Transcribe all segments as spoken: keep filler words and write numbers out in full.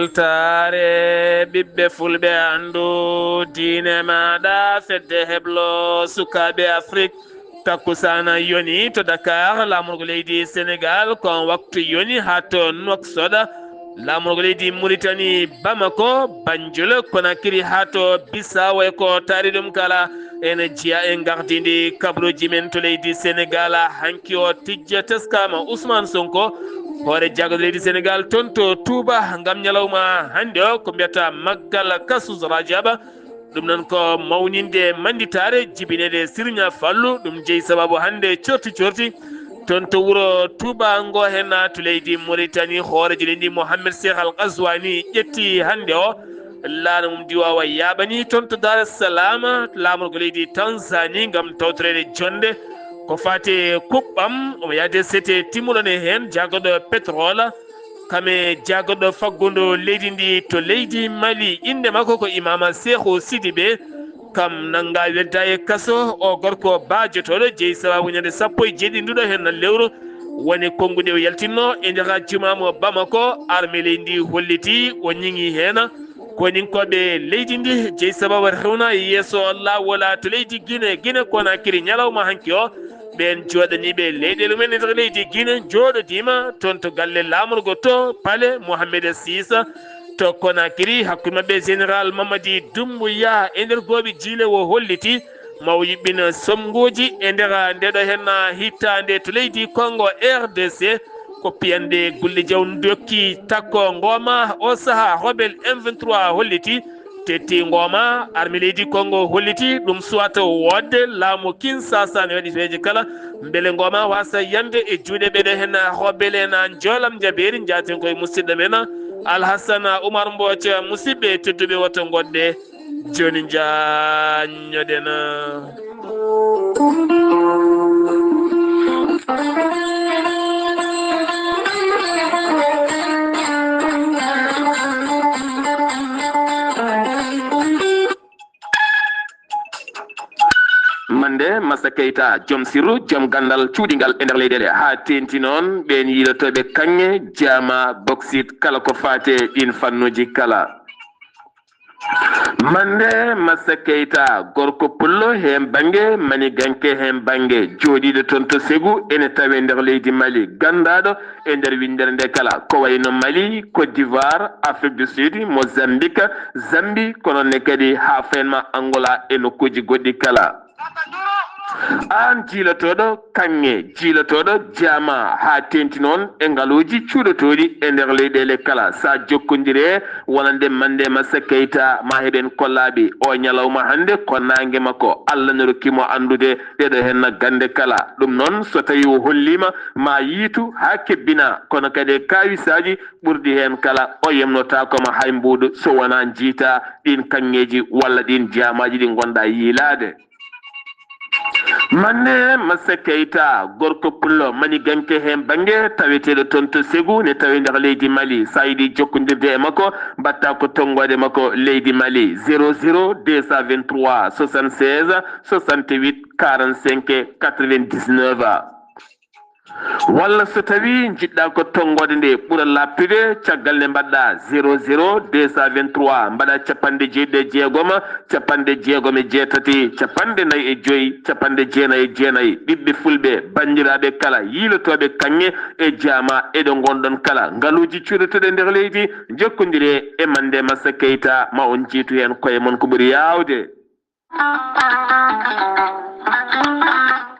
Taare ɓiɓɓe fulɓe anndu diine maaɗa fedde heblo sukaaɓe Afrik. Takkusaana yoni to Dakar, laamorgo leydi Senegal, ko on waktu yoni haa to Nouakchott, laamorgo leydi Mauritanie, Bamako, Banjul, Conakry haa to Bissau e ko taari ɗum kala. Ene jeyaa e gardindi kabaruuji men to leydi Senegal. Hanki o tijja teskaama Ousmane Sonko, hoore jagorɗo leydi Senegal, toon to Touba ngam ñalawma hannde o, ko mbiyata maggal Kasus Rajaba. Ɗum noon ko mawninde mannditaare jibineede Siriña Fallu. Ɗum jeyi sababu hannde corti corti toon to wuro Touba ngo heen to leydi Mauritanie. Hooreejo leydi Mohamed Cheikh Al Ghazouani ƴetti hannde o laana mum diwawa yaaɓani toon to Dar es Salaam, laamorgo leydi Tanzanie, ngam tawtoreede jonnde ko faati e kuɓɓam. Omo yahde sete timmuɗo ne heen, jagorɗo pétrole, kame jagorɗo faggudu leydi ndi to leydi Mali. Innde makko ko Imaama Seexu Sidibe. Kam nannga wedda e kaso, o gorko baajotooɗo jeyi sababu ñande sappo e jeeɗiɗi nduɗo heen lewru. Woni konnguɗi o yaltinno e nder juma mo Bamako, arme leydi ndi holliti o ñiŋi heen. Koninkooɓe leydi ndi jeyi sababu rewna yeeso laawol to leydi Gine, Gine Konakiri ñalawma hanki o. Ɓeen jooɗaniiɓe leyɗeele mumen e nder leydi Gine njooɗodiima toon to galle laamorgo to Palais Mohamed six to Konakiri, hakkunde maɓɓe Général Mamadi Doumbouya e nder gooɓi jiile o holliti ma o yuɓɓin somngooji e nder ndeɗo heen hitaande to leydi Kongo R D C. Ko piyanɗe gulɗi jaw dokki takko ngooma o saha rebel M vingt-trois holliti, tetti ngooma arme leydi Kongo holliti ɗum suwata woodde laamu Kinshasa ne waɗi feeje kala mbele ngooma wasa yande e juuɗe ɓeɗe heen rebel en njoolam jabeeri. Njaaten koye musidɗo men Alhassana Oumar Mbooc. Musidɓe tedduɓe, woto ngonɗe jooni njaññoɗen. Mande Massa Keita, joom sirru, joom ganndal cuuɗingal e nder leyɗeele, haa teenti noon ɓeen yiilotooɓe kaŋŋe, jaama, boksit, kala ko faati e ɗiin fannuuji kala. Mande Massa Keita, gorko pullo heen bannge, maniganke heen bannge, jooɗiiɗo toon to Segu, ene tawee nder leydi Mali, ganndaaɗo e nder winndere nde kala, ko wayi no Mali, Côte d'Ivoire, Afrique du Sud, Mozambique, Zambie, kono ne kadi haa feen ma Angola e nokkuuji goɗɗi kala. Aan jiilotooɗo kaŋŋe, jiilotooɗo jaama, haa teenti noon e ngaluuji cuuɗotooɗi e nder leyɗeele kala. So a jokkondire wonande Mande Massa Keita, ma heɓen kollaaɓi. O ñalawma hannde ko naange makko, Allah no rokki mo anndude ɗeɗo heen gannde kala. Ɗum noon, so tawii o holliima, ma yiitu haa kebbina, kono kadi e kaawisaaji ɓurɗi heen kala, o yemnotaako ma hay mbuuɗu so wonaa njiita ɗiin kaŋŋeeji walla ɗiin jaamaaji ɗi ngonɗaa yiilaade. Mande Massa Keita, gorko pullo, maniganke heen bannge, taweteeɗo toon to Segu, ne tawee nder leydi Mali. So a yiɗi jokkondirde e makko, mbaɗtaa ko tonngoode makko leydi Mali, zéro zéro deux cent vingt-trois soixante-seize soixante-huit quarante-cinq quatre-vingt-dix-neuf. Walla so tawii njiɗɗaa ko tonngoode nde ɓura laaɓtude, caggal nde mbaɗɗaa zéro zéro deux cent vingt-trois, mbaɗaa capanɗe jeeɗiɗi e jeegom, capanɗe jeegom e jeetati, capanɗe nayi e joy, capanɗe jeenayi e jeenayi. Ɓiɓɓe fulɓe, banndiraaɓe kala, yiilotooɓe kaŋŋe e jaama e ɗo ngonɗon kala, ngaluuji cuuɗotooɗi e nder leydi, njokkondiree e Mande Massa Keita, ma on njiitu heen koye mon ko ɓuri yaawde.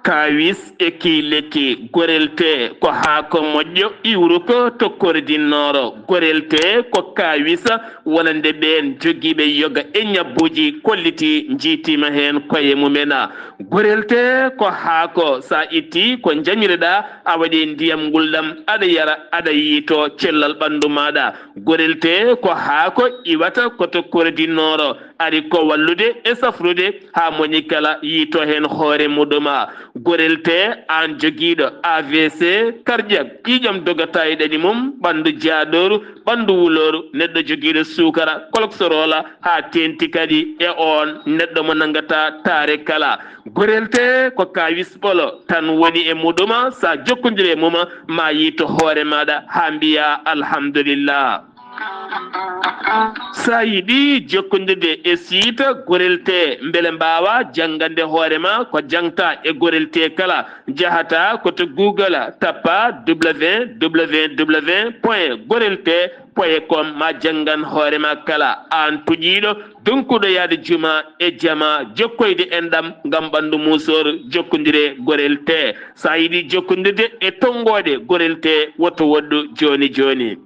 Kaawis e kii lekki, gorel tee ko haako moƴƴo iwruko to kordinnoro. Gorel tee ko kaawis wonande ɓeen jogiiɓe yoga e ñabbuuji kolliti njiitiima heen koye mumen. Gorel tee ko haako, so a ittii ko njamireɗaa, a waɗi ndiyam ngulɗam, aɗa yara, aɗa yiito cellal ɓanndu maaɗa. Gorel tee ko haako iwata ko to kordinnoro. Ari ko wallude e safrude haa moni kala yiito heen hoore muɗum. Gorel tee aan jogiiɗo A V C, cardiaque, ƴiiƴam dogata e ɗani mum, ɓanndu jaaɗooru, ɓanndu wulooru, neɗɗo jogiiɗo suukara, cholestérol, haa teenti kadi e oon neɗɗo mo nanngataa taare kala. Gorel tee ko kaawis ɓolo tan woni e muɗum, so a jokkondiri e mum, ma yiito hoore maaɗa haa mbiyaa alhamdulillah. So a yiɗi jokkondirde e siita Gorel Tee, mbele mbaawa janngande hoore ma ko jangta e Gorel Tee kala, njahata ko to Google, tappa w w w point gorel tee point com, ma janngan hoore ma kala. Aan tuƴiiɗo, donkuɗo yahde juma e jama, jokkoyde enɗam ngam ɓanndu muusoor, jokkondire Gorel Tee. So a yiɗi jokkondirde e tonngooɗe Gorel Tee, woto woɗɗu jooni jooni.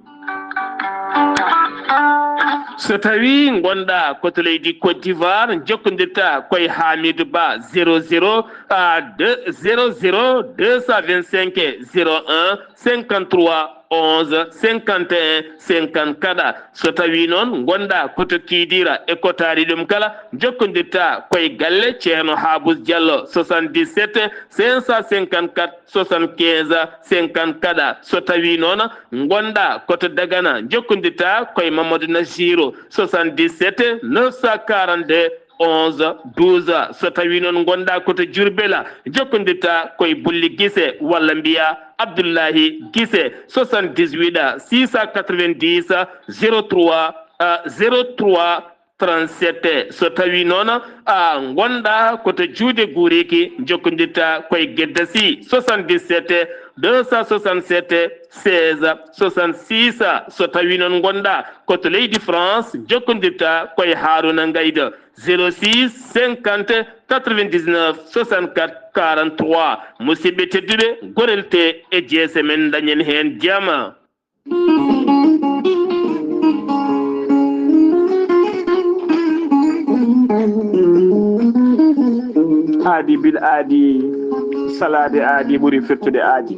So tawi ngonɗa ko to leydi Côte d'Ivoire, jokkondirta koye Hamidou Ba, zéro zéro, ah, deux, zéro zéro deux cent vingt-cinq zéro un cinquante-trois onze cinquante et un cinquante-quatre. So tawi noon ngonɗa ko to Kidira e ko taari ɗum kala, jokkondirta koye galle Ceerno Habous Diallo, soixante-dix-sept cinq cent cinquante-quatre soixante-quinze cinquante-quatre. So tawi noon ngonɗa ko to Dagana, jokkondirta koye Mamadou Nassirou, soixante-dix-sept neuf cent quarante-deux onze douze. So tawi noon ngonɗa ko to Diourbel, jokkondirta koye Bulli Gise walla mbiya Abdoulahi Gise, soixante-dix-huit six cent quatre-vingt-dix zéro trois, euh, zéro trois trente-sept. So tawi noon a ngonɗa ko to juuɗe Guuriki, jokkondirta koye Gedda Sy, soixante-dix-sept deux cent soixante-sept seize soixante-six. So tawi noon ngonɗa ko to leydi France, jokkondirta koye Harouna Ngaydo, zéro six cinquante quatre-vingt-dix-neuf soixante-quatre quarante-trois. Musidɓe tedduɓe, Gorel Tee e jeese men, dañen heen jama. Aadi bil aadi, salaade aadi ɓuri firtude aadi.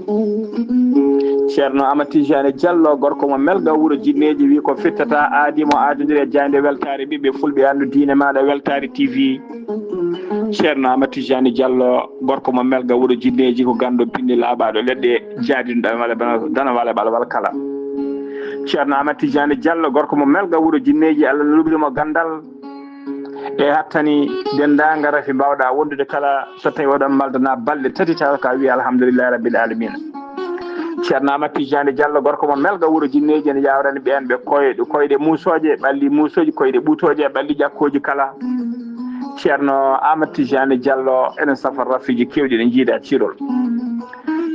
Ceerno Amadou Tidiane Diallo, gorko mo Melga, wuro Jinneeji, wi ko firtata aadi mo aadodiri e jaaynde weltaare ɓiɓɓe fulɓe, anndu diine maaɗa, Weltaare T V. Ceerno Amadou Tidiane Diallo, gorko mo Melga, wuro Jinneeji, ko ganndo binndi laaɓaaɗo leɗɗe, jaadiiɗo dana wale bana-, dana wale ɓalwal kala. Ceerno Amadou Tidiane Diallo, gorko mo Melga, wuro Jinneeji, Allah luɓiri mo ganndal e hattani denndaangal rafi mbaawɗa wondude kala, so tawi oɗon maldana balɗe tati tawa ka wiya alhamdulillahi rabbil alamina. Ceerno Amadou Tidiane Diallo, gorko mo Melga, wuro Jinneeji, ene yaawrani ɓeen ɓe koyɗe, koyɗe muusooje, ɓalli muusooji, koyɗe ɓuutooje e ɓalli ƴakkooji kala. Ceerno Amadou Tidiane Diallo, ene safa rafiiji keewɗi ɗi njiida ciirol.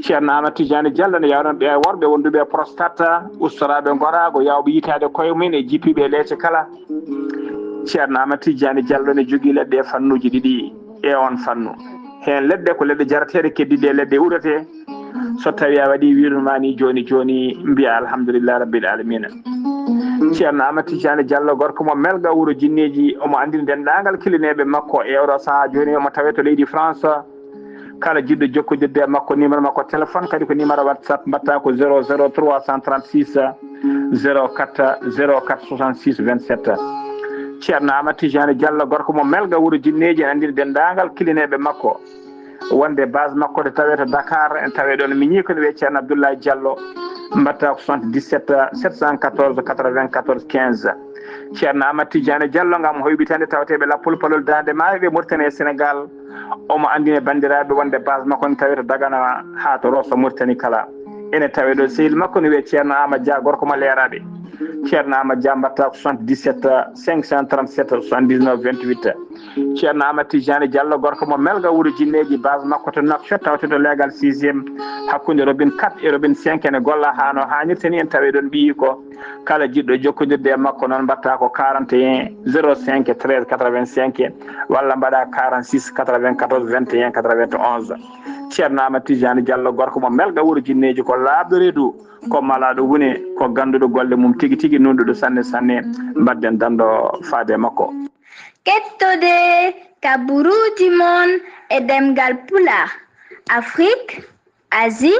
Ceerno Amadou Tidiane Diallo ne yaawrani ɓe worɓe wonduɓe e prostate, ustoraaɓe ngoraago, yaawɓe yitaade koye mum en e jippiiɓe e leece kala. Ceerno Amadou Tidiane Diallo ne jogii leɗɗe e fannuuji ɗiɗi e oon fannu. Heen leɗɗe ko leɗɗe jarateeɗe, keddiiɗe e leɗɗe uratee. So tawi a waɗi wiɗo ma ni jooni jooni, mbiya alhamdulillahi rabbil alamina. Ceerno Amadou Tidiane Diallo, gorko mo Melga, wuro Jinneeji, omo anndini denndaangal kilineeɓe makko e oɗo sahaa jooni, omo tawee to leydi France. Kala jiɗɗo jokkondirde e makko, numéro makko téléphone, kadi ko numéro WhatsApp, mbaɗta ko zéro zéro trois cent trente-six zéro quatre zéro quatre soixante-six vingt-sept. Ceerno Amadou Tidiane Diallo, gorko mo Melga, wuro Jinneeji, ene anndini denndaangal kilineeɓe makko wonde base makko to tawee to Dakar, en tawee ɗoon miñi ko ne wiyee Ceerno Abdoulaye Diallo, mbaɗta ko soixante-dix-sept sept cent quatorze quatre-vingt-quatorze quinze. Ceerno Amadou Tidiane Diallo, ngam hoyɓitande tawteeɓe lappol palol Daande Maayo ɓe Mauritanie e Sénégal, omo anndine banndiraaɓe wonde base makko ne tawee to Dagana haa to Rosso Mauritanie kala. Ene tawee ɗo sehil makko ne wiyee Ceerno Amadou Dia, gorko mo Leeraaɓe. Ceerno Amadou Dia, mbaɗta ko soixante-dix-sept cinq cent trente-sept soixante-dix-neuf vingt-huit. Ceerno Amadou Tidiane Diallo, gorko mo Melga, wuro Jinneeji, base makko to Nouakchott, tawteeɗo leegal sixième, hakkunde robinet quatre e robinet cinq, ene golla haa no haanirta ni, en tawee ɗoon ɓiyiiko. Kala jiɗɗo jokkondirde e makko noon, mbaɗta ko quarante et un zéro cinq treize quatre-vingt-cinq walla mbaɗa quarante-six quatre-vingt-quatorze vingt et un quatre-vingt-onze. Ceerno Amadou Tidiane Diallo, gorko mo Melga, wuro Jinneeji, ko laaɓɗo reedu, ko malaaɗo wune, ko gannduɗo golle mum tigi tigi, nuunɗuɗo sanne sanne. Mbaɗden danndo faade e makko. Kettode ka buruuji mon e ɗemngal Pulaar, Afrique, Asie,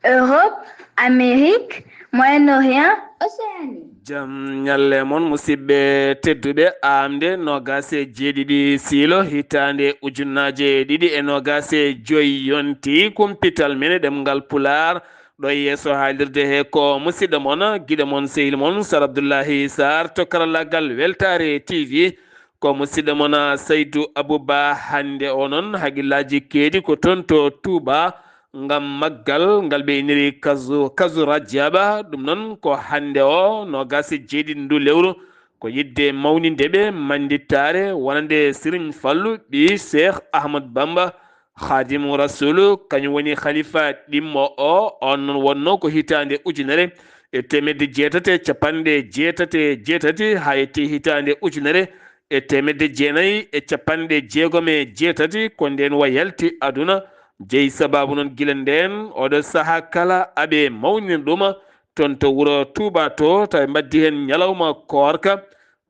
Europe, Amérique, Moyen-Orient, Océanie. Jam ñalle mon, musidɓe tedduɓe. Aamde noogaas e jeeɗiɗi siilo, hitaande ujunnaaje ɗiɗi e noogaas e joy, yonti kumpital men e ɗemngal Pulaar, ɗo e yeeso haalirde he ko musidɗo mon, giɗo mon, sehil mon, Sar Abdullahi Sarr to karallaagal Weltaare T V. Ko musidɗo mon, Saydu Abuba. Hannde o noon, haqillaaji keedi ko toon to Tuuba ngam maggal ngal ɓe iniri Kazu, Kazu Rajaba. Ɗum noon ko hannde o, noogaas e jeeɗiɗi ndu lewru, ko yiɗde mawninde ɓe manndittaare wonande Sëriñ Fallu ɓii Seex Ahmad Bamba Xaadimu Rasuulu, kañum woni khalifa ɗimmo o. On noon wonnoo ko hitaande ujunere e teemedde jeetati e capanɗe jeetati e jeetati haa yetti hitaande ujunere e teemedde jeenayi e capanɗe jeegom e jeetati, ko ndeen wa yalti aduna. Jeyi sabaabu noon gila ndeen, oɗo sahaa kala aɓe mawnina ɗum toon to wuro Tuuba to, tawi mbaɗdi heen ñalawma koorka.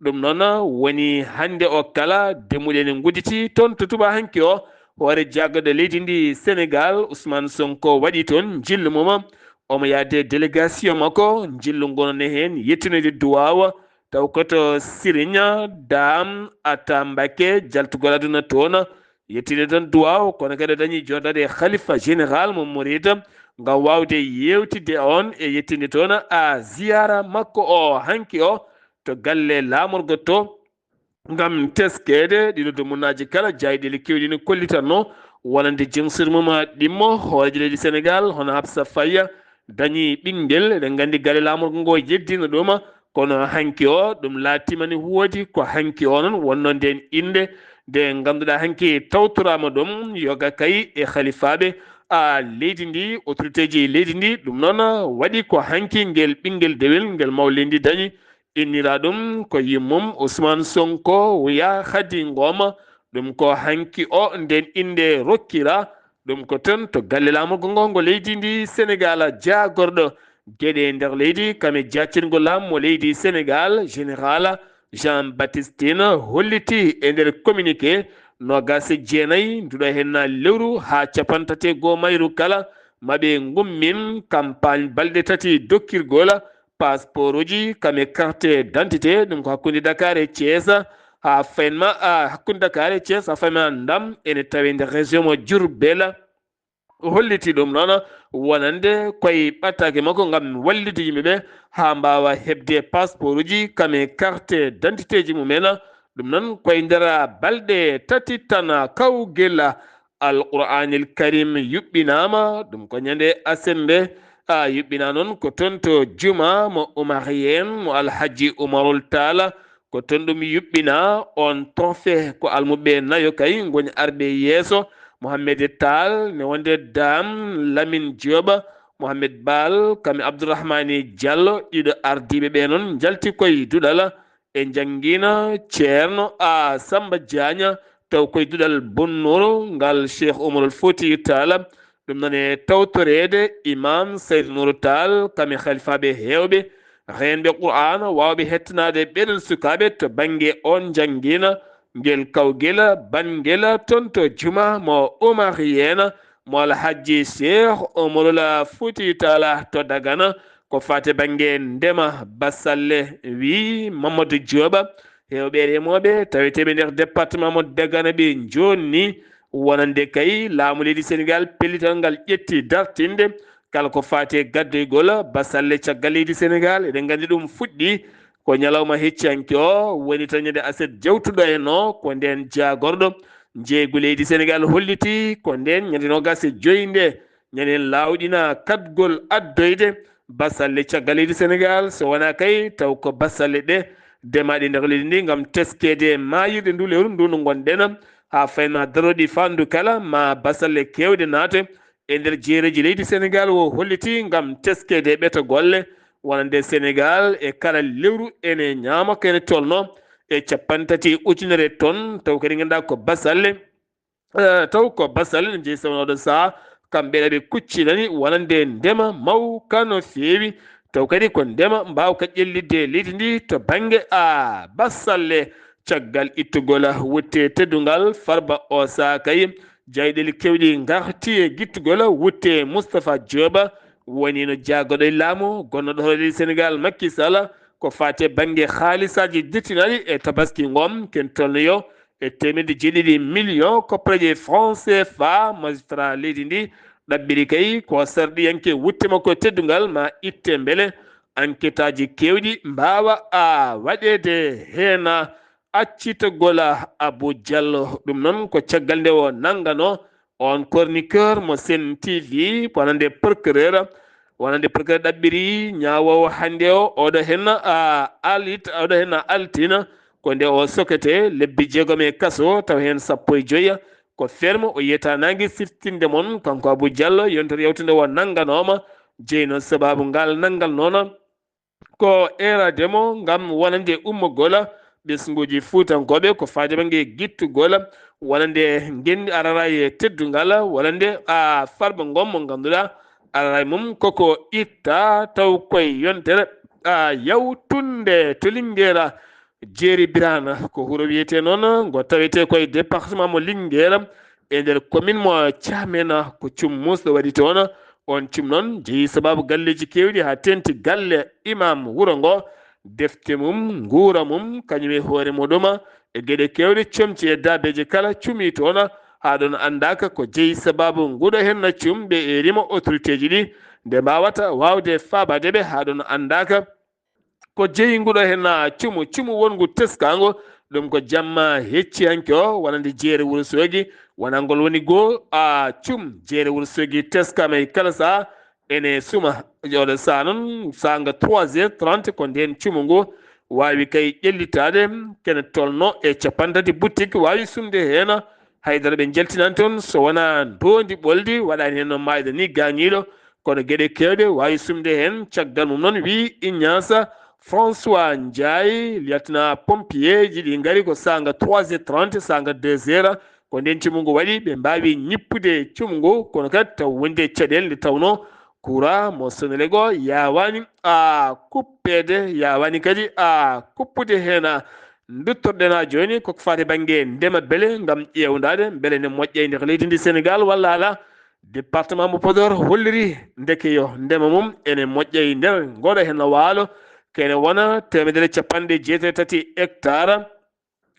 Ɗum noon woni hannde o kala, demmuɗe ene ngudditi toon to Tuuba hanki o. Hoore jaagorɗe leydi ndi Senegaal, Ousmane Sonko, waɗi toon njillu mum. Omo yahde délégation makko, njillu nguu ne heen yettinoyde duwaawa, taw ko to Siriña Daam Atta Mbakke, jaltugol aduna toon, yettinde toon duwaaw, kono kadi o dañi jooɗaade e khalifa général mo Murid, ngam waawde yeewtidde on e yettinde toon a ziyaara makko o hanki o to galle laamorgo to, ngam teskeede ɗiɗo dummunaaji kala. Jaayiɗeli keewɗi ne kollitatnoo wonande jinsir mum ɗimmo, hooreejo leydi Senegaal, hono Habsa Faye, dañi ɓinngel. Eɗen nganndi galle laamorgo ngo yeddino ɗum, kono hanki o ɗum laatiima ne woodi. Ko hanki o noon wonnoo ndeen innde nde ngannduɗaa hanki tawtoraama ɗum, yoga kay e halifaaɓe a leydi ndi, autorité ji leydi ndi. Ɗum noon waɗi ko hanki ngel ɓinngel dewel ngel maw leydi ndi dañi, innira ɗum ko yimmum Ousmane Sonko, Yahadi Ngom. Ɗum ko hanki o ndeen innde rokkira. Ɗum ko toon to galle laamorgo ngo, ngo leydi ndi Senegaal. Jaagorɗo geɗe e nder leydi, kam e jaccirgo laamu mo leydi Senegaal, Général Jean Baptiste Tine, holliti e nder communiqué noogaas e jeenayi nduɗo heen lewru haa cappanɗe tati e goo mayru kala, maɓe ngummin campagne balɗe tati dokkirgol passeport uji, kam e carte d'identité, ɗum ko hakkunde Dakar e Thiès, haa fayma, a, hakkunde Dakar e Thiès, haa fayma ndam ene tawe nder région mo Diourbel. O holliti ɗum noon wonande koye ɓattaake makko ngam wallude yimɓe ɓe haa mbaawa heɓde passeport uji, kam e carte d'identité ji mumen. Ɗum noon koye nder balɗe tati tan kawgel Alqur'aanil Karim yuɓɓinaama. Ɗum ko ñande aset nde, a, yuɓɓinaa noon ko toon to juma mo Umariyeen mo Alhaji Umarul Taala. Ko toon ɗum yuɓɓinaa. On trophée ko almuɓɓe nayo kay ngoni arɓe yeeso. Mohammed Taal ne wonde Daam Lamin Jooba, Mohammed Baal, kam e Abdourahmani Diallo, ɗiɗo ardiiɓe ɓe noon njalti koye duɗal. E njanngiina Ceerno A Samba Diagne, taw koye duɗal Bonnooru ngal Cheikh Omarul Fouti Taala. Ɗum noon e tawtoreede Imam Sayd Nourou Taal, kam e halifaaɓe heewɓe, reenɓe Qur'aana, waawɓe hettanaade ɓeɗon sukaaɓe to bannge on njanngiina. Ngel kawgel banngel toon to juma mo Umariyeen mo Alhaji Cheikh Omarul Fouti Taala to Dagana. Ko faate bannge ndema, Basalle, wii Mamadou Jooba, heewɓe remooɓe taweteeɓe nder département mo Dagana ɓe njoonni wonande kay laamu leydi Senegaal pellital ngal ƴetti dartinde kala ko faate gaddoygol basalle caggal leydi Senegaal. Eɗen nganndi ɗum fuɗɗi ko ñalawma heccanke o woni tan ñande aset jawtuɗo en o. Ko ndeen jaagorɗo njeeygu leydi Senegaal holliti ko ndeen ñande noogaas e joy nde ñande en laawɗina kaɗgol addoyde basalle caggal leydi Senegaal, so wonaa kay taw ko basalle ɗe demaaɗe nder leydi ndi ngam teskeede maayirɗe ndu lewru ndu no ngonɗen, haa fayna darooɗi faandu kala ma basalle keewɗe naate e nder jeereeji leydi Senegaal. O holliti ngam teskeede ɓeto golle wonande Senegaal e kala lewru ene ñaama ko ene tolno e cappanɗe tati ujunere ton, taw kadi ngannduɗaa ko basalle, eh, taw ko basalle ne jeyi sawnooɗo saha, kamɓe ɗe ɓe kuccinani wonande ndema mawka no feewi, taw kadi ko ndema mbaawka ƴellitde leydi ndi to bannge a basalle. Caggal ittugol wutte teddungal Farba o saha kay, jayɗeli keewɗi ngarti e gittugol wutte Moustapha Diop, woni no jaagoɗo e laamu gonnoɗo hoore leydi Senegaal Macky Sall, ko faate bannge haalisaaji dettinaaɗi e tabaski ngom, ken tolnoyo e teemedde jeeɗiɗi million koppareeje franc C F A. Magistrat leydi ndi ɗaɓɓiri kay ko sarɗiyanke wutte makko teddungal ma itte mbele enquêtaaji keewɗi mbaawa a waɗeede heen accitagol Abou Diallo. Ɗum noon ko caggal nde o nanngano on chroniqueur mo Sen T V, wonande procureur Wonande procureur ɗaɓɓiri ñaawoowo hannde o, oɗo henna a alit oɗo henna altina ko nde o sokete lebbi jeegom e kaso, taw heen sappo e joya ko ferme. O yiyata nangi siftinde mon kanko Abou Diallo, yontere yawtunde o nannganooma. Jeyi noon sabaabu ngal nanngal noona ko eerade mo ngam wonande ummogol ɓesnguuji fuutankooɓe ko faade bannge gittugol wonande ngenndi arara e teddungal wonande a farba ngom mo ngannduɗaa arara e mum koko itta taw koye yontere a yawtunde to Linguère. Jeeri Birana ko wuro wiyetee noon ngo tawetee koye département mo Linguère e nder commune mo Thiamène. Ko cum muusɗo waɗi toon. Oon cum noon jeyi sabaabu galleeji keewɗi haa teeŋti galle imam wuro ngo, defte mum, nguura mum, kañum e hoore muɗum e geɗe keewɗe comci e daabeeje kala cumi toon. Haa ɗoon anndaaka ko jeyi sabaabu nguɗo heen na cum ɓe eerima autorité ji ɗi nde mbaawata waawde faabaade ɓe, haa ɗoon anndaaka ko jeyi nguɗo heen na cumu cumu wonngu teskaango. Ɗum ko jamma hecciyanke o wonande jeere Wuro Soogi, wonangol woni goo a cum jeere Wuro Soogi teskaama e kala saha ene suma. Oɗo saha noon saanga trois heures trente ko ndeen cumu ngu waawi kay ƴellitaade kene tolno e capanɗe tati boutique waawi sumde heen. Haydara ɓe njaltinan toon so wonaa ndoondi ɓoldi waɗaani heen no maayda ni gaañiiɗo. Kono geɗe keewɗe waawi sumde heen. Caggal mum noon, wii Ignace François Ndiaye, lieutenant pompieeji ɗi ngari ko saanga trois heures trente, saanga deux heures, ko ndeen cumu ngu waɗi, ɓe mbaawi ñippude cumu ngu, kono kadi taw wondi e caɗeele nde tawnoo courant mo Senelec o yaawaani a kuppeede, yaawaani kadi a kuppude heen. Nduttorɗen haa jooni koko faati bannge ndema bele ngam ƴeewndaade mbele ne moƴƴa e nder leydi ndi Senegaal walla alaa. Département mo Podor holliri ndeke yo ndema mum ene moƴƴa e nder ngoɗo heen waalo, kene wona teemedere capanɗe jeetati e tati hectare.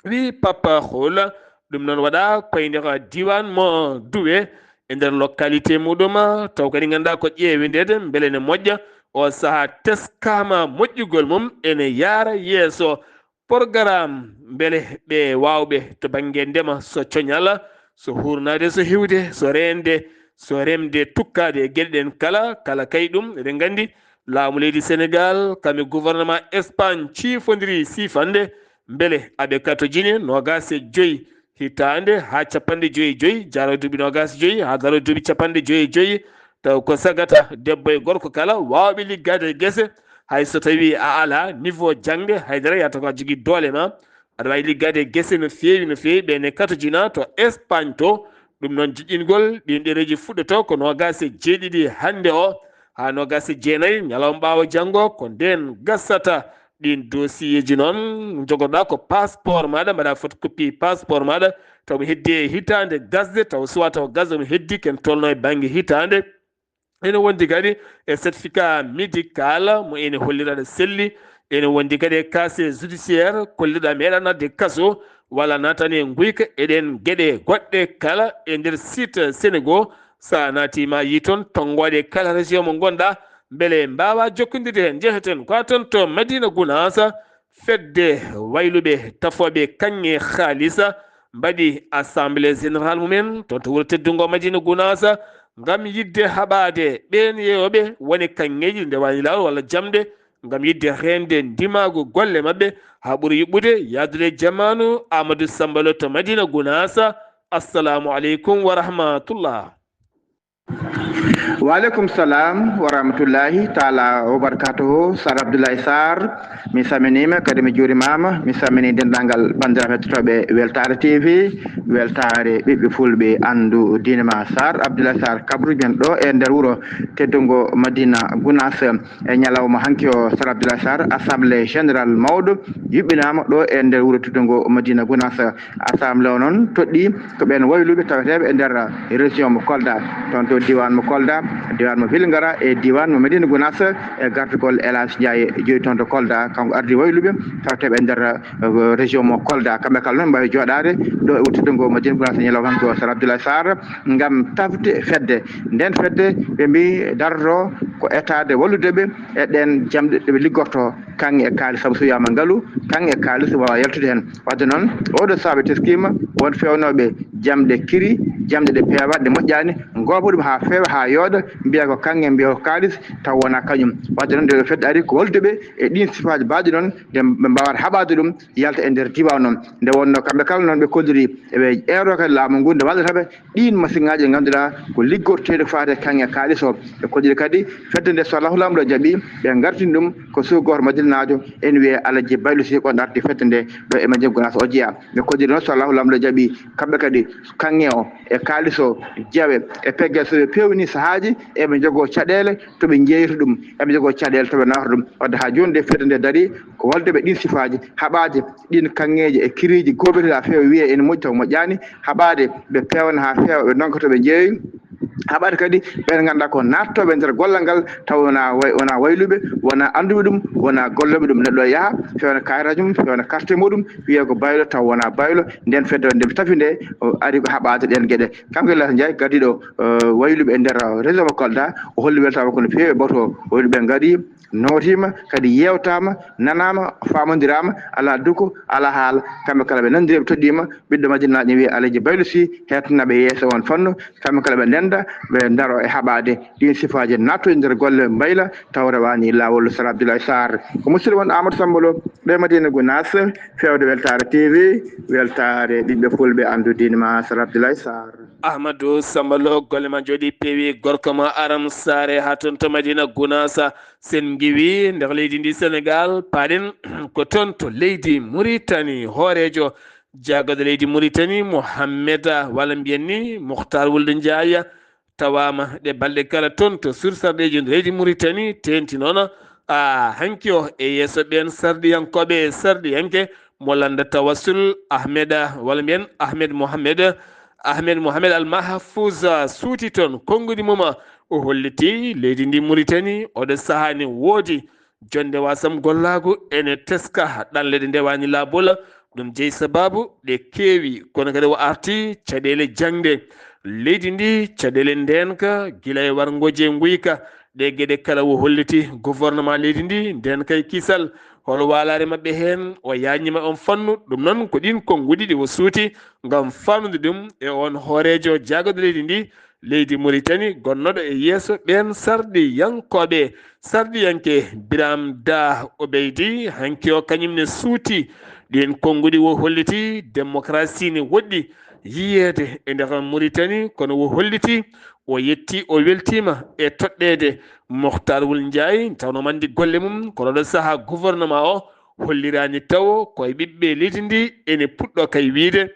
Wi Papa Hola, ɗum noon waɗa koye nder diiwaan mo Duwe e nder localité muɗum, taw kadi ngannduɗaa ko ƴeewindeede mbele ne moƴƴa. O sahaa teskaama moƴƴugol mum ene yaara yeeso. Porogaraam mbele ɓe waawɓe to bannge ndema, so coñal, so huurnaade, so hiwde, so reende, so remde, tukkaade e geɗe ɗen kala, kala kay ɗum eɗen nganndi laamu leydi Senegaal kam e gouvernement Espagne ciifondiri siifande mbele aɓe katojini noogaas e joyi hitaande haa capanɗe joyi e joyi, jaro duuɓi noogaas e joyi haa daro duuɓi capanɗe joyi e joyi, taw ko sagata debbo e gorko kala waawɓe liggaade e gese, hay so tawii a alaa niveau jaŋde haydara, yata ko a jogii doole ma, aɗa waawi liggaade e gese no feewi no feewi. Ɓe ne katojina to Espagne to. Ɗum noon, jiɗɗingol ɗiin ɗereeji fuɗɗoto ko noogaas e jeeɗiɗi hannde o haa noogaas e jeenayi ñalawma ɓaawo janngo, ko ndeen gasata. Ɗiin dossier ji noon, njogoɗaa ko passeport maaɗa, mbaɗa photocopie passeport maaɗa, taw mi heddi e hitaande gasde, taw suwa taw gasde mo heddi ken tolno e bannge hitaande. Ene wondi kadi e certificat médical mo ene hollira aɗa selli. Ene wondi kadi e casier judiciaire kollirɗa meeɗa natde kaso walla natani e nguyka. Eɗen geɗe goɗɗe kala e nder site Senego. Sa naati ma yi toon tonngooɗe kala région mo ngonɗa, mbele mbaawa jokkondirde heen. Njeheten ko toon to Madina Gunaasa, fedde wayluɓe tafooɓe kaŋŋe haalisa mbaɗi assemblée générale mumen toon to wuro teddungo Madina Gunaasa ngam yiɗde haɓaade ɓeen yeeyooɓe woni kaŋŋeeji nde wayni laawol walla jamɗe ngam yiɗde reende ndimaagu golle maɓɓe haa ɓuri yuɓɓude yahdude e jamaanu. Amadou Sambalo to Madina Gunaasa. Assalamu aleykum wa rahmatullah. Waaleykum salam wa rahmatullahi taala wa barakatuhu. Sar Abdoulaye Sarr, mi salminiima kadi mi juurimaama. Mi salmini denndaangal banndiraaɓe hettotooɓe Weltaare T V, Weltaare ɓiɓɓe fulɓe, anndu diine ma. Sar Abdoulaye Sarr kabruɗen ɗo e nder wuro teddungo Madina Gunaas. E ñalawma hanki o, Sar Abdoulaye Sarr, assemblée générale mawɗo yuɓɓinaama ɗo e nder wuro teddungo Madina Gunaas. Assemblée o noon toɗɗii ko ɓeen wayluɓe taweteeɓe e nder région mo Kolda, toon to diiwaan mo Kolda, diiwaan mo Vélingara e diiwaan mo Médina Gounass, e gartugol El Hadj Ndiaye joyi toon to Kolda. Kanko ardii wayluɓe taweteeɓe e nder, eh, région mo Kolda. Kamɓe kala noon mbaawi jooɗaade ɗo e wuro teddungo Madina Gounass ñalawma hanki o, Sar Abdoulaye Sarr, ngam tafde fedde. Ndeen fedde ɓe mbii darotoo ko etaade wallude ɓe e ɗeen jamɗe ɗe ɓe liggortoo. Kaŋŋe e kaalis sabu so wiyaama ngalu, kaŋŋe e kaalis waawaa yaltude heen. Wadde noon, ooɗoo sahaa ɓe teskiima won feewnooɓe jamɗe kiri, jamɗe ɗe peewaa, ɗe moƴƴaani, ngooba ɗum haa feewa, haa yooɗa, mbiya ko kaŋŋe, mbiya ko kaalis, taw wonaa kañum. Wadde noon, nde ɗo fedde ari ko wallude ɓe e ɗiin sifaaji baɗɗi noon, nde ɓe mbaawata haɓaade ɗum, yalta e nder diiwaan noon. Nde wonnoo kamɓe kala noon ɓe kolliri, eɓe ƴeewtoo kadi laamu ngu nde wallata ɓe, ɗiin masiŋaaji ɗi ngannduɗaa ko liggorteeɗi faati e kaŋŋe kaalis o. Ɓe kolliri kadi fedde nde, so Allahu Laamɗo jaɓii, ɓe ngartini ɗum ko suudu gooto Madinanaajo, ene wiyee Alaji Baylu Sih, ko ɗum ardi fedde nde ɗo e Madina Gunaas o jeyaa. Ɓe kolliri noon, so Allahu Laamɗo jaɓii, kamɓe kadi kaŋŋe o e kaalis o, jawe e pegge, so ɓe peewnii sahaaji, eɓe njogoo caɗeele to ɓe njeeyata ɗum, eɓe njogoo caɗeele to ɓe nawata ɗum. Wadde haa jooni nde fedde nde darii ko wallude ɓe ɗiin sifaaji, haɓaade ɗiin kaŋŋeeji e kiriiji gooɓeteeɗi haa feewa, wiyee ene moƴƴi taw moƴƴaani, haɓaade ɓe peewna haa feewa, ɓe ndonka to ɓe njeeyoyi, haɓaade kadi ɓeen ngannduɗaa ko naattooɓe e nder gollal ngal taw wonaa way-, wonaa wayluɓe, wonaa annduɓe ɗum, wonaa gollooɓe ɗum. Neɗɗo yaha feewna kayitaaji mum, feewna carte muɗum, wiyee ko baylo taw wonaa baylo. Nden fedde nde ɓe tafi nde, o ari ko haɓaade ɗeen geɗe. Kanko Ilyas Ndiaye, gardiiɗo, eh, wayluɓe e nder région mo Kolda, o holli weltaare makko no feewi e bato o. Wayluɓe ngarii, nootiima, kadi yeewtaama, nanaama, faamondiraama, alaa duko, alaa haala. Kamɓe kala ɓe nanndiri, ɓe toɗɗiima, ɓiɗɗo Madinanaajo wiyee Alaji Baylu Sih, heɗtinaaɓe yeeso oon fannu, kamɓe kala ɓe ndennda, ɓe ndaro e haɓaade ɗiin sifaaji, naattude nder golle mbayla, taw rewaani laawol. Sara Abdoulaye Sarr. Ko musidɗo mon Amadou Samba Lo, ɗo e Madina Gunaas, feewde Weltaare T V, weltaare ɓiɓɓe fulɓe, anndude ma, Sara Abdoulaye Sarr. Ahmadou Samba Lo, golle ma njooɗii, peewi, gorko ma Aram Saare haa toon to Madina Gunaas. Sen ngiwii nder leydi ndi Senegaal, paaɗen ko toon to leydi Muritani, hooreejo jaagorɗo leydi Muritani, Mohammed, walla mbiyen ni Muhtar Wulde Njaay, tawaama ɗe balɗe kala toon to sursarɗeeji leydi Muritani, teeŋti noon, a, hanki o e yeeso ɓeen sarɗiyankooɓe e sarɗiyanke mo lannda tawassul, Ahmed, walla mbiyen Ahmed Mohamed, Ahmed Mohamed Al Mahfouz, suuti toon konnguɗi mum, o holliti leydi ndi Muritani oɗo sahaa ne woodi jonnde wasam gollaagu ene teska, ɗanle ɗe ndewaani laabol. Ɗum jeyi sabaabu ɗe keewi, kono kadi o arti caɗeele jaŋde leydi ndi, caɗeele ndeenka, gila e warngooji e nguyka. Ɗe geɗe kala o holliti gouvernement leydi ndi, ndeenka e kisal. Hol waalaare maɓɓe heen? O yaajniima oon fannu. Ɗum noon ko ɗiin konnguɗi ɗi o suuti ngam faamnude ɗum e oon hooreejo jaagorɗo leydi ndi, leydi Muritani, gonnooɗo e yeeso ɓeen sarɗiyankooɓe. Sarɗiyanke Biram Da Obeydi, hanki o, kañum ne suuti ɗiin konnguɗi, o holliti démocratie ne woɗɗi yiyeede e nder Muritani, kono o holliti o yetti, o weltiima e toɗɗeede Mohtar Wul Njaay, tawnoo omo anndi golle mum, kono oɗo sahaa gouvernement o holliraani tawo ko e ɓiɓɓe leydi ndi ene puɗɗo kay wiyde.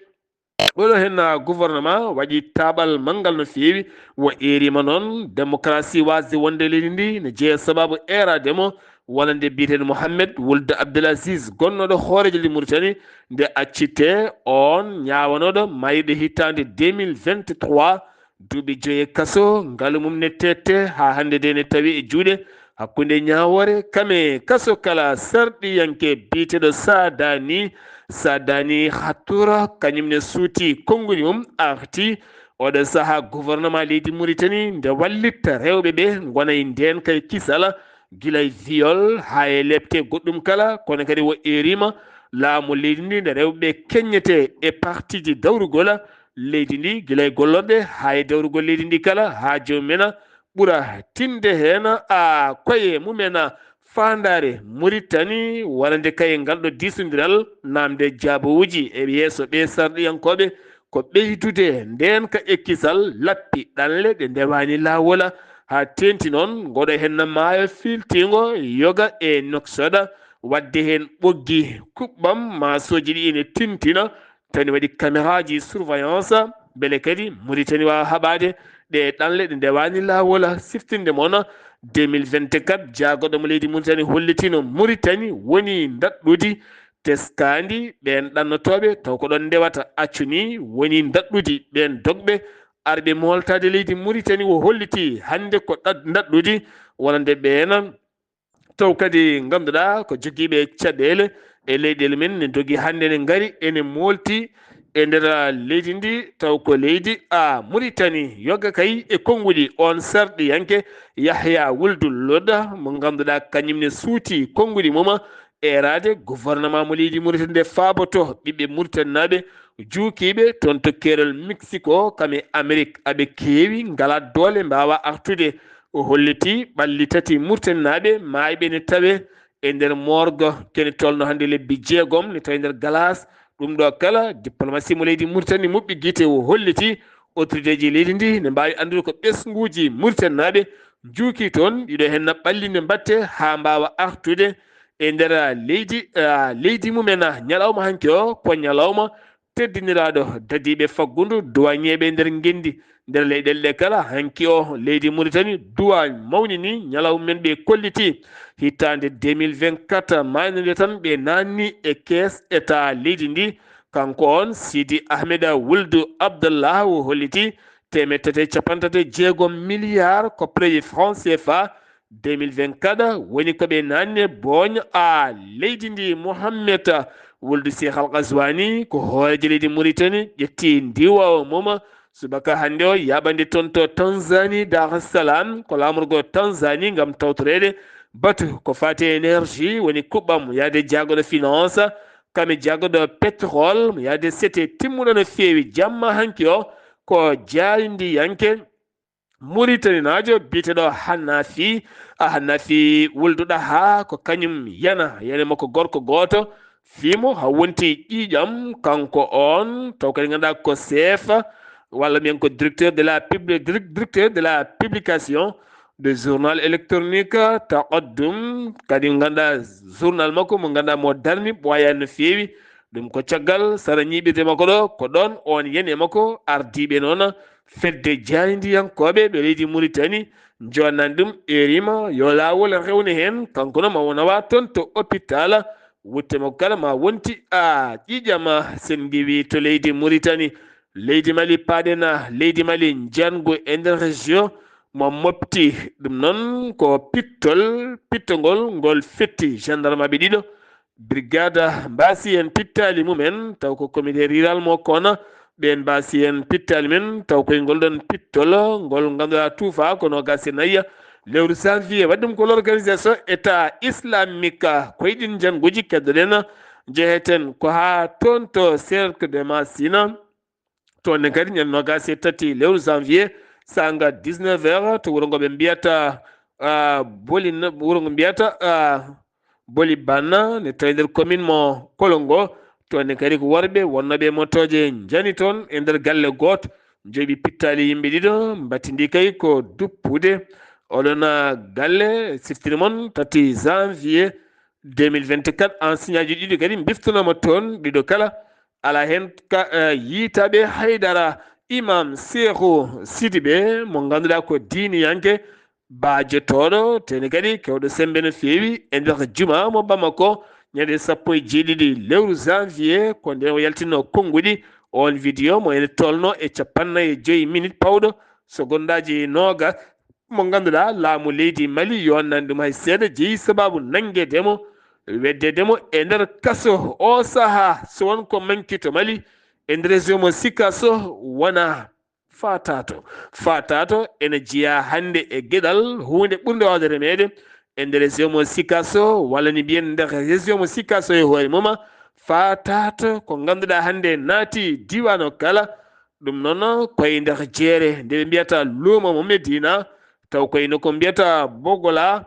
Oɗo heen gouvernement waɗi taaɓal manngal no feewi, o eeriima noon démocratie waasde wonde leydi ndi ne jeya sabaabu eeraade mo, wonande biyeteeɗo Mohamed Wuld Abdel Aziz, gonnooɗo hooreejo leydi Muritani, nde accitee oon ñaawanooɗo maayde hitaande deux mille vingt-trois, duuɓi joyi e kaso, ngalu mum ne teette, haa hannde de ne tawi e juuɗe hakkunde ñaawoore. Kam e kaso kala sarɗiyanke biyeteeɗo Sadani, Sadani Hattura, kañum ne suuti konnguɗi mum, arti oɗo sahaa gouvernement leydi Muritani nde wallitta rewɓe ɓe ngona e ndeenka e kisal, gila e viol haa e lepte goɗɗum kala, kono kadi o eeriima laamu leydi ndi nde rewɓe keññetee e partiji dawrugol leydi ndi, gila e gollorɗe haa e dawrugol leydi ndi kala, haa joomum en ɓura tinde heen a koye mum en faandaare Muritani, wonande kay ngal ɗo diisondiral, naamde jaabawuuji e yeeso ɓee sarɗiyankooɓe, ko ɓeydude ndeenka e kisal, lappi ɗanle ɗe ndewaani laawol, haa teeŋti noon ngoɗo heen maayo filtiingo yoga e noksoɗa, waɗde heen ɓoggi kuɓɓam, maasooji ɗi ene tintina, tawde waɗi cameraaji surveillance, mbele kadi Muritani waawa haɓaade ɗe ɗanle ɗe ndewaani laawol. Siftinde mon, deux mille vingt-quatre, jaagorɗo mo leydi Muritani hollitiino Muritani woni ndaɗɗudi teskaandi ɓeen ɗannotooɓe, taw ko ɗoon ndewata accu ni, woni ndaɗɗudi ɓeen dogɓe arɓe mooltaade leydi Muritani. O holliti hannde ko ɗa-, ndaɗɗudi wonande ɓeen taw kadi ngannduɗaa ko jogiiɓe caɗeele e leyɗeele men, ne ndogi hannde, ne ngari ene moolti e nder leydi ndi, taw ko leydi a Muritani. Yoga kay e konnguɗi on sarɗiyanke Yahya Wuldu Lodda, mo ngannduɗaa kañum ne suuti konnguɗi mum eeraade gouvernement mo leydi Muritani nde faaboto ɓiɓɓe Muritaninaaɓe juukiiɓe toon to keerol Mexico, kam e Amerik, aɓe keewi, ngalaa doole, mbaawaa artude. O holliti ɓalli tati Muritaninaaɓe maayɓe ne tawee e nder morgue, kene tolno hannde lebbi jeegom, ne tawi nder galas. Ɗum ɗo kala, diplomasi mo leydi Muritani muɓɓi gite, o holliti autoritéji leydi ndi ne mbaawi anndude ko ɓesnguuji Muritaninaaɓe njuuki toon, ɗiɗo heen na ɓalli ne mbatte haa mbaawa artude e nder leydi, ah, leydi mumen. Ñalawma hanki o ko ñalawma teddiniraaɗo dadiiɓe faggundu, duwañeeɓe nder ngenndi, nder leyɗeele ɗe kala. Hanki o, leydi Muritani, duwaañ mawnini ñalawma men, ɓe kolliti. Hitaande deux mille vingt-quatre maayno nde tan, ɓe naanni e kees état leydi ndi. Kanko on, Sidi Ahmed Wuldu Abdallah, o holliti teemeɗɗe tati e capanɗe tati e jeegom milliards koppareeji franc C F A deux mille vingt-quatre woni ko ɓe naanni e booñ a leydi ndi. Mohammed Wuldu Cheikh Al Ghazwani ko hooreejo leydi Muritani, ƴetti ndiwoowo mum subaka hannde o, yaaɓande toon to Tanzanie, Dar es Salaam, ko laamorgo Tanzanie, ngam tawtoreede batu ko faati e énergie, woni kuɓɓam yaade jaagoɗo finance, kam e jaagoɗo pétrole, mo yaade sete timmuɗo no feewi. Jamma hanki o, ko jaayndiyanke Muritaninaajo biyeteeɗo Hannafi, a Hannafi Wuldu Ɗaha, ko kañum yana, yana makko gorko gooto, fii mo haa wonti ƴiiƴam, kanko on, taw kadi ngannduɗaa ko chef, walla mbiyen ko directeur de la publi-, direc-, directeur de la publication de journal électronique Taqaddum, kadi ngannduɗaa journal makko mo ngannduɗaa mo darni ɓooyaani no feewi. Ɗum ko caggal sara ñiiɓirde makko ɗo, ko ɗoon on yani e makko ardiiɓe noon fedde jaayndiyankooɓe ɓe leydi Muritani, njoɗnani ɗum, eerima yo laawol rewne heen, kanko noon ma o nawa toon to hôpital, wutte makko kala ma wonti a ƴiiƴam, sen ngiwi to leydi Muritani. Leydi Mali, paaɗen leydi Mali, njanngu e nder région mo Mopti, ɗum noon ko pittol, pittongol ngol fetti gendarmeɓe ɗiɗo, brigade mbaasi en pittaali mumen, taw ko comité rural mo Koona, ɓeen mbaasi en pittaali men, taw koye ngol ɗoon pittol ngol ngannduɗaa tuufa ko noogaas e nayi lewru janvier, waɗi ɗum ko l'organisation État islamique, koye ɗiin njannguuji keddoɗen, njeheten ko haa toon to cercle de Massina, toon ne kadi ñande noogaas e tati lewru janvier, saanga dix-neuf heures to wuro ngo ɓe mbiyata, ah, Boli, wuro ngo mbiyata, ah, Boli Banna, ne tawi nder commune mo Kolongo. Toon ne kadi ko worɓe wonnooɓe e motooje njani toon e nder galle gooto, njoɓi pittaali yimɓe ɗiɗo, mbattindi kay ko duppude. Oɗon, ah, galle, siftini mon, tati janvier deux mille vingt-quatre, enseignantji ɗiɗo kadi mbiftonooma toon, ɗiɗo kala alaa heen ka, eh, yiitaaɓe haydara. Imam Seeku Sidibe, mo ngannduɗaa ko diiniyanke, baajotooɗo, teni kadi kewɗo semmbe no feewi e nder juma mo Bamako, ñande sappo e jeeɗiɗi lewru janvier, ko ndeen o yaltinno konnguɗi. On vidéo mo ene tolno e cappannayi e joyi minit pawɗo, segondaaji noogas, mo ngannduɗaa laamu leydi Mali yonnani ɗum hay seeɗa, jeyi sabaabu nanngeede mo, weddeede mo e nder kaso. O sahaa, so won ko manki to Mali, e nder région mo Sikaso, wona Fatato. Fatato ene jeyaa hannde e geɗal, huunde ɓurnde waawde remeede e nder région mo Sikaso, walla ni mbiyen nder région mo Sikaso e hoore mum. Fatato ko ngannduɗaa hannde naati diiwaan o kala, ɗum noon, koye nder jeere nde ɓe mbiyata luumo mo Medina, taw koye nokku mbiyata Bogola,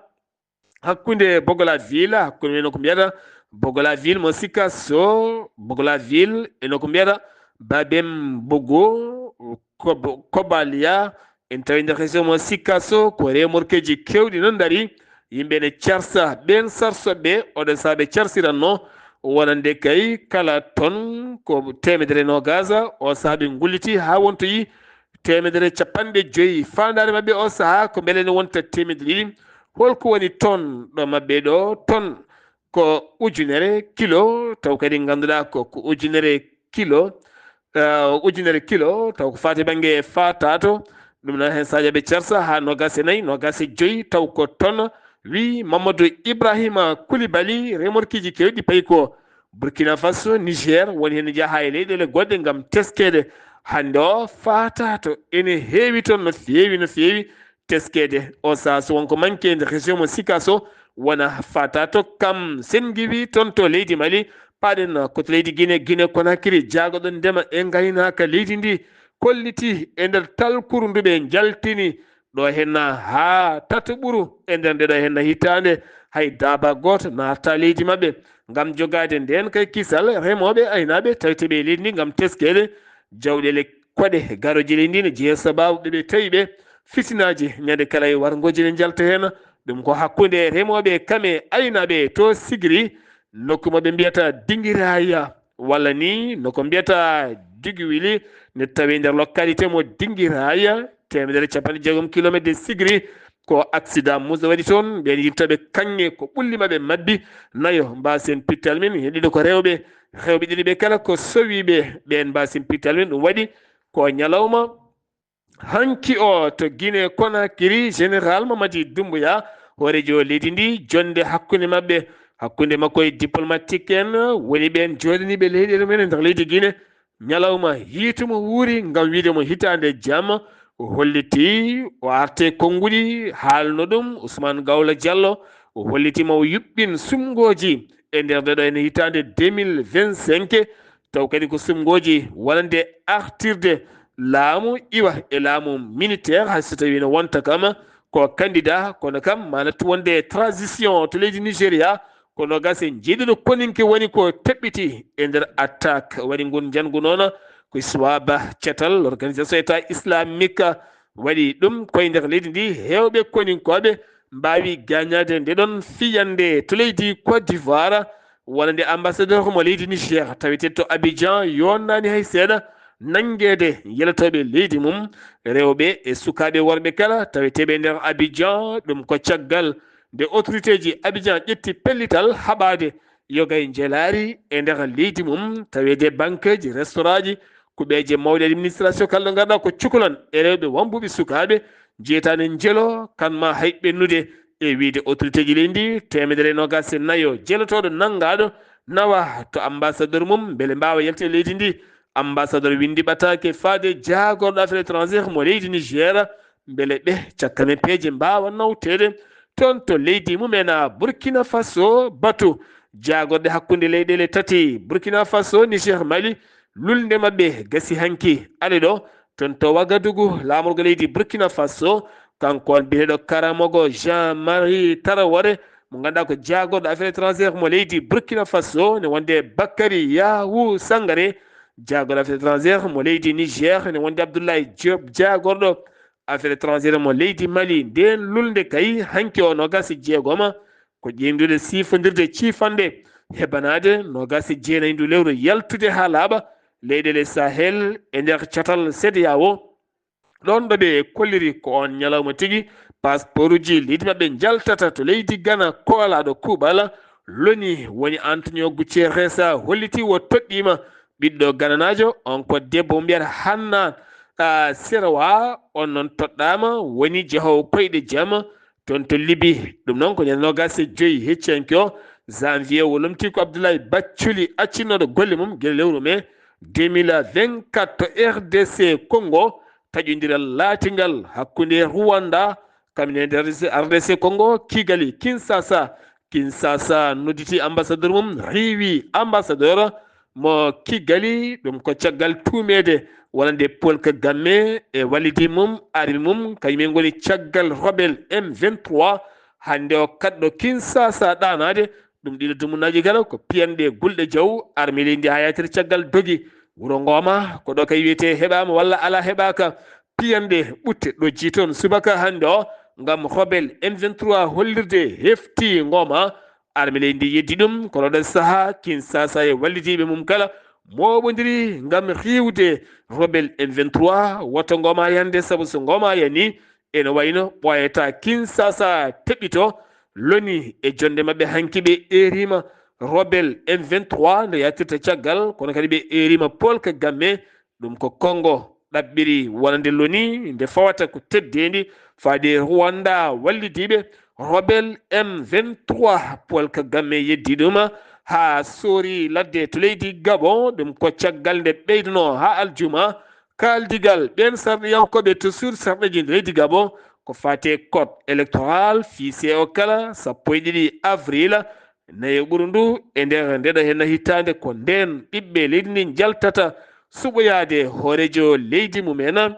hakkunde Bogola ville, hakkunde nokku mbiyata Bogola ville mo Sikaso, Bogola ville e nokku mbiyata Babem Bogo, Kob-, Kobalia, en tawi nder région mo Sikaso, ko remorqueji keewɗi noon ndarii, yimɓe ne carsa, ɓeen sarsoɓe, oɗo sahaa ɓe carsiranno, wonande kay kala ton ko teemedere noogaas, o sahaa ɓe ngulliti haa wontoyi teemedere capanɗe joyi. Faandaare maɓɓe o sahaa ko mbele ne wonta teemedere ɗiɗi. Holko woni ton ɗo maɓɓe ɗo? Ton ko ujunere kilo, taw kadi ngannduɗaa ko, ko ujunere kilo, eh, ujunere kilo, taw ko faati bannge Fatato. Ɗum noon heen sahaa ɓe carsa haa noogaas e nayi, noogaas e joyi, taw ko ton. Wi Mamadou Ibrahima Koulibaly, remorqueji keewɗi payi ko Burkina Faso, Niger, woni heen jaha e leyɗeele goɗɗe ngam teskeede. Hannde o faataato ene heewi toon no feewi, no feewi teskeede. O sahaa so wonko manki e nder région mo Sikasso, wona faataato kam. Sen ngiwi toon to leydi Mali, paaɗen ko to leydi Guinée, Guinée Conakry, jaagoɗo ndema e ngaynaaka leydi ndi, kolliti e nder talkuru ndu ɓe njaltini ɗo henna haa tataɓuru e nder nde ɗo henna hitaande, hay daaba gooto naata leydi maɓɓe. Ngam jogaade ndeen kay kisal, remooɓe, aynaaɓe, tawteeɓe e leydi ndi ngam teskeede jawɗeele koɗe garooji leydi ndi, ne jeeya sabaabu ɓe ɓe tawi ɓe fitinaaji ñande kala e warngooji ne njalta heen. Ɗum ko hakkunde remooɓe kam e aynaaɓe to Sigiri, nokku mo ɓe mbiyata Dingiraya, walla ni no ko mbiyata Diguwili, ne tawi nder localité mo Dingiraya, teemedere capanɗe jeegom kilometre de Sigiri. Ko accident muso waɗi toon, ɓeen yiltooɓe kaŋŋe ko ɓulli maɓɓe mabbi nayo. Mbasen pittal min, e ɗiɗo ko rewɓe, rewɓe ɗiɗo ɓe kala ko sowiiɓe, ɓeen mbasen pittal min. Ɗum waɗi ko ñalawma hanki o to Guinée Conakry, Général Mamadi Doumbouya, hooreejo leydi ndi, jonnde hakkunde maɓɓe, hakkunde makko e diplomatique en, woni ɓeen jooɗaniiɓe leyɗeele men e nder leydi Guinée. Ñalawma yiitu mo wuuri ngam wiide mo hitaande jamma, o holliti o arte konnguɗi, haalno ɗum Ousmane Gawla Diallo, o holliti mo o yuɓɓin sumngooji e nder nde ɗo ene hitaande deux mille vingt-cinq, taw kadi ko sumngooji wonande artirde laamu iwa e laamu militaire, hay so tawii no wonta kam ko candidat, kono kam maanat wonde transition to leydi Nigéria, ko noogaas e njeeɗiɗo koninke woni ko teɓɓiti e nder attaque waɗi ngun njanngu noon ko Iswaba Catal, l'organisation État islamique, waɗi ɗum koye nder leydi ndi. Heewɓe koninkooɓe mbaawi gaañaade nde ɗon fiyannde to leydi Côte d'Ivoire, wonande ambassadeur mo leydi Niger, taweteeɗo to Abidjan, yonnaani hay seeɗa nanngeede yelotooɓe leydi mum, rewɓe e sukaaɓe worɓe kala, taweteeɓe nder Abidjan. Ɗum ko caggal nde autorité ji Abidjan ƴetti pellital haɓaade yoga e njelaari e nder leydi mum, taweede banqueji, restaurant ji, kuɓeeje mawɗe administration kala ɗo ngarɗa ko cukalon e rewɓe wambuɓe sukaaɓe, jeytaani njelo kan ma hay ɓennude. E wiide autorité ji leydi, teemedere e noogaas e nayo jelotooɗo nanngaaɗo nawa to ambassadeur mum mbele mbaawa yaltude leydi ndi. Ambassadeur winndi ɓataake faade jaagorɗo affaire étrangère mo leydi Niger, mbele ɓe cakkanepeeje mbaawa nawteede toon to leydi mumen a Burkina Faso. Batu jaagorɗe hakkunde leyɗeele tati, Burkina Faso, Niger, Mali, lulnde maɓɓe gasi hanki. Ale ɗo, toon to Wagadugu, laamorgo leydi Burkina Faso, kanko on biyeteeɗo Karamogo Jean-Marie Traoré, mo ngannduɗaa ko jaagorɗo affaire étrangère mo leydi Burkina Faso, ne wonde Bakary Yahou Sangaré, jaagorɗo affaire étrangère mo leydi Niger, ne wonde Abdoulaye Diop, jaagorɗo affaire étrangère mo leydi Mali. Ndeen lulnde kay, hanki o noogaas e jeegoma, ko ƴeeŋdude siifondirde ciifanɗe heɓanaade noogaas e jeenayi ndu lewru yaltude haa laaɓa leyɗeele Sahel e nder catal CEDEAO. Ɗoon ɗo ɓe kolliri ko oon ñalawma tigi pasporuji leydi maɓɓe njaltata to leydi Ghana, koolaaɗo kuuɓal Loni woni Antonio Guterres holliti o toɗɗiima ɓiɗɗo gananaajo on ko debbo mo mbiyata Hanna, ah, Serawa. On noon toɗɗaama woni jehoowo koyɗe jam toon to Libi. Ɗum noon ko ñande noogaas e joy hecciyanke o janvier o lomti ko Abdoulaye Bathily accinnooɗo golle mum gila lewru mai deux mille vingt-quatre to R D C Congo, taƴondiral laatingal hakkunde Rwanda, kamin e nder R D C Congo, Kigali, Kinshasa. Kinshasa nodditi ambassadeur mum, riiwi ambassadeur mo Kigali, ɗum ko caggal tuumeede wonande Paul Kagame e wallidi mum, armi mum, kañum en ngoni caggal rebelle M vingt-trois. Hannde o kaɗɗo Kinshasa ɗaanaade, ɗum ɗiɗo dumunnaaji kala ko piyanɗe gulɗe jaw, armi leydi haa yaatir caggal dogi. Wuro Ngoma, ko ɗo kay wiyetee heɓaama walla alaa heɓaaka. Piyanɗe ɓutte ɗojji toon subaka hannde o ngam rebelle M vingt-trois hollirde hefti Ngoma. Armi leydi ndi yeddi ɗum, kono ɗo sahaa Kinshasa e wallidiiɓe mum kala mooɓondiri ngam riiwde rebelle M vingt-trois. Woto Ngoma yande, sabu so Ngoma yani, ene wayno ɓooyata Kinshasa teɓɓito. Loni e jonde maɓɓe hanki ɓe eeriima rebelle M vingt-trois nde yaatirta caggal, kono kadi ɓe eeriima Paul Kagame. Ɗum ko Congo ɗaɓɓiri wonande Loni nde fawata ko teddeendi faade Rwanda wallidiiɓe rebelle M vingt-trois. Paul Kagame yeddi ɗum haa soori ladde to leydi Gabon. Ɗum ko caggal nde ɓeyduno haa aljuma kaaldigal ɓeen sarɗiyankooɓe to suudu sarɗeeji leydi Gabon ko faati e code électoral, fichier o kala sappo e ɗiɗi avril, nayo ɓuru ndu e nder ndeɗo henna hitaande. Ko ndeen ɓiɓɓe leydi ndi njaltata suɓoyaade hooreejo leydi mum en.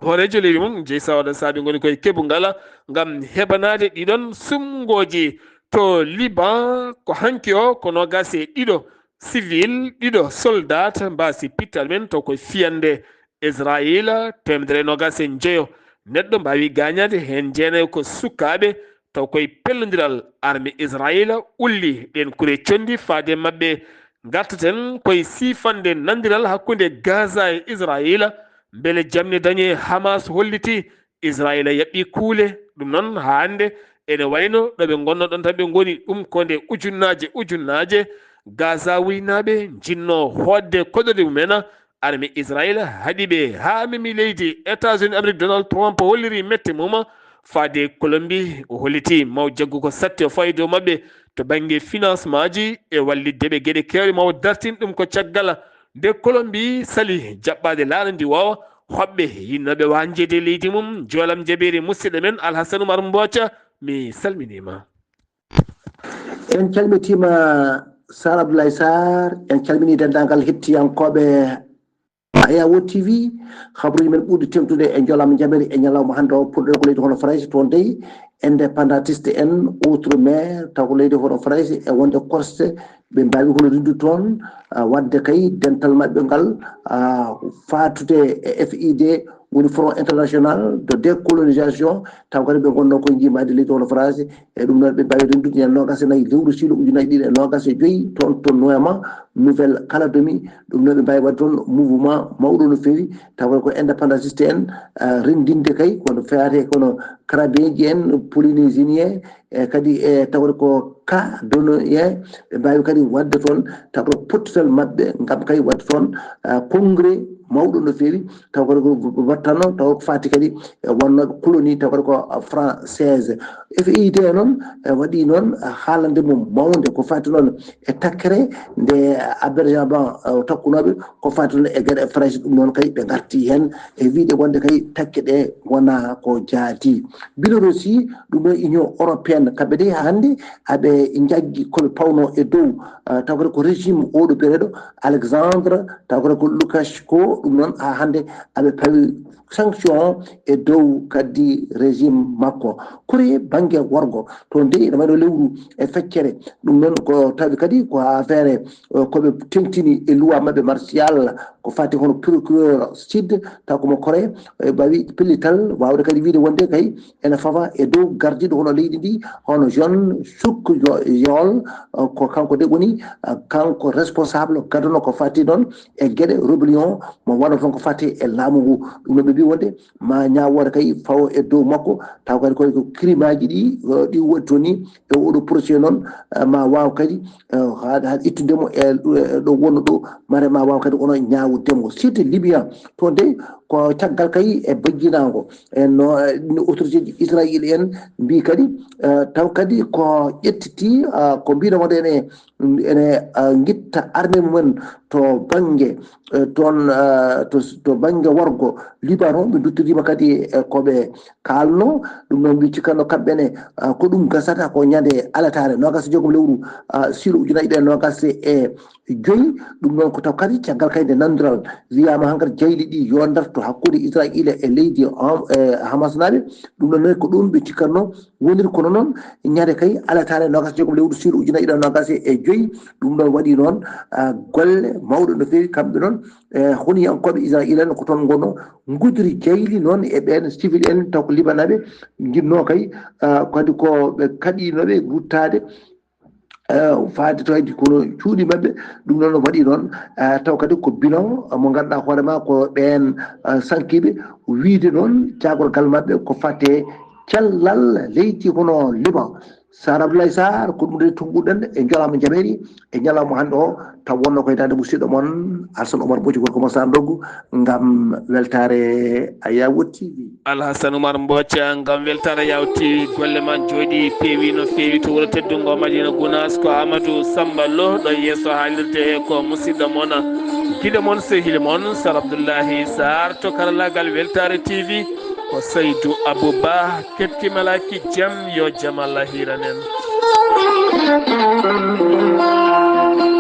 Hooreejo leydi mum, Jey Sawaɗa Saabi ngoni koye keɓungal ngam heɓanaade ɗiɗon suɓngooji to Liban. Ko hanki o, ko noogaas e ɗiɗo civil, ɗiɗo soldat mbaasi pittal men to koye fiyannde Israayiila, teemedere e noogaas e njoyo neɗɗo mbaawi gaañaade, heen jeenayo ko sukaaɓe, taw koye pellondiral arme Israayiila ulli ɗeen kure conndi faade maɓɓe. Ngartaten koye siifande nanndiral hakkunde Gaza e Israayiila, mbele jam ne dañee? Hamas holliti Israayiila yaɓɓi kuule. Ɗum noon, haa hannde ene wayno ɗo ɓe ngonno ɗon tan ɓe ngoni, ɗum ko nde ujunnaaje ujunnaaje Gaza wuynaaɓe njinnoo hootde koɗorɗe mum en. Arme Israayiila haɗi ɓe haa memi leydi. États-Unis Amérique, Donald Trump holliri mette mum faade Colombie. O holliti maw jaggu ko satti o fawi dow maɓɓe to bannge financement ji e wallitde ɓe geɗe keewɗe. Maw dartin ɗum ko caggal nde Colombie sali jaɓɓaade laaɗa ndi waawa hoɓɓe yinnooɓe wañjeede leydi mum. Joolam jaɓeeri musidɗo men Alhassane Oumar Mbothia, mi salminiima. En calmitiima Sar Abdoulaye Sarr, en calminii denndaangal hettiyankooɓe Ayawo T V. Habruuji men ɓurɗi teeŋtude e njolama njamiri e ñalawma hannde o, puɗɗoy ko leydi hono Farayse, toon dey indépendantiste en outre mer, taw ko leydi hono Farayse e wonde Corse, ɓe mbaawi hono rindude toon, ah, waɗde kay dental maɓɓe ngal, ah, faatude e F I D, woni Front International de Décolonisation, taw kadi ɓe ngonnoo koye njiimaadi leydi hono Farayse. E ɗum noon, ɓe mbaawi renndude ñande noogaas e nayi lewru siilo ujunaaji ɗiɗi e noogaas e joy toon to Nouéma, Nouvelle Calédonie. Ɗum noon, ɓe mbaawi waɗde toon mouvement mawɗo no feewi, tawa ko indépendantiste en, ah, renndinde kay kono feyaate kono Karabeeji en, Polynésiens e kadi e tawa ko Calédoniens, ɓe mbaawi kadi waɗde toon tawa pottital maɓɓe ngam kay waɗde toon, ah, congrès mawɗo no feewi, tawa ko wattanno tawa ko faati kadi e wonnooɓe colonie tawa ko française. F I D noon e waɗi noon haalande mum mawnde ko faati noon e takkere nde hébergement, eh, takkunooɓe ko faati noon e geɗe Farayse. Ɗum noon kay ɓe ngarti heen e wiyde wonde kay takke ɗe wonaa ko jaati. Biélorussie, ɗum ɗo Union européenne, kamɓe de hannde aɓe njaggi koɓe pawno e dow, eh, tawa kadi ko régime oɗo biyeteeɗo Alexandre, tawa kadi ko Lukashenko. Ɗum noon haa hannde aɓe pawi sanction e dow kadi régime makko. Kore bannge worgo, toon dey ene wayno lewru e feccere. Ɗum noon ko tawi kadi ko affaire, eh, ko ɓe teŋtini e loi maɓɓe martial, ko fati hono procureur Sud, taw ko mo Corée, e mbawi pellital wawde kadi wiide wonde kay ene fawa e dow gardiɗo hono leydi ndi, hono Yoon Suk Yo-, Yeol, eh, ko kanko de woni, eh, kanko responsable gadano ko fati noon e gueɗe rébellion mo wano toon ko fati e laamu ngu. Ɗum noon ɓe mbi wonde ma ñaawore kay fawo e dow makko, taw kadi koye ko crime aji ɗi, eh, ɗi waɗi toon ni e oɗo procès noon, eh, ma waw kadi, eh, haɗa, haɗa ittudemo e, e ɗo wonno ɗo, mare ma waw kadi ono ñaawudemo. Site Libyen toon de ko caggal kay e bajjinago e no, eh, no autorité ji Israël en mbi kadi, eh, taw kadi ko ƴettiti, ah, ko mbino wonde ene, ene, ah, guitta armée mumen to banggue, eh, toon, ah, to, to banggue worgo Liban o, ɓe duttorima kadi e koɓe kalno. Ɗum noon mbi cikkanno kamɓene, ah, ko ɗum gasata ko ñande alatare nogas e joogom lewru, ah, silo ujunnaji ɗiɗi e nogas e joyi. Ɗum noon ko taw kadi caggal kay nde nandural wiyama hankadi jayli ɗi yo darto hakkude Israila e leydi, eh, Hamas naɓe. Ɗum ɗon noon ko ɗum ɓe cikkanno woniri, kono noon ñande kay alatare nogas e joogom lewru silo ujunnaji ɗiɗi e nogas e joyi. Ɗum ɗon waɗi noon, ah, golle mawɗe no feewi kamɓe noon, eh, honiyankoɓe Israila en ko toon gonno, gudori jayli noon e ɓen civil en taw ko libanaɓe. Jinno kay, ah, kadi ko ɓe kaɗinoɓe ruttade, eh, faade to heddi kono cuuɗi maɓɓe. Ɗum noon waɗi noon, eh, taw kadi ko bilan mo ganduɗa hoore ma ko ɓen, eh, sankiɓe wiide noon cagorgal maɓɓe ko fate cellal leydi hono Liban. Sar Abdoulaye Sar, ko ɗum de tumbuɗen e ñalawma jaɓeeri, e ñalawma hannde o, taw wonno koye daande musidɗo mon Alsan Omar Bocci, gorko mo Sar Ndoggu, ngam weltaare Ayawood T V. Alhasan Umar Mboca, ngam weltaare Ayawood T V, golle ma njooɗi, peewi no feewi to wuro teddungo Madina Gunaas. Ko Amadou Samba Lo ɗo yeeso haalirde he, ko musidɗo mon, giɗo mon, sehil mon Sar Abdoulaye Sar. To karallagal weltaare T V, ko Saydou Abouba. Kepti malaki jam, yo jam Allah hiiran en.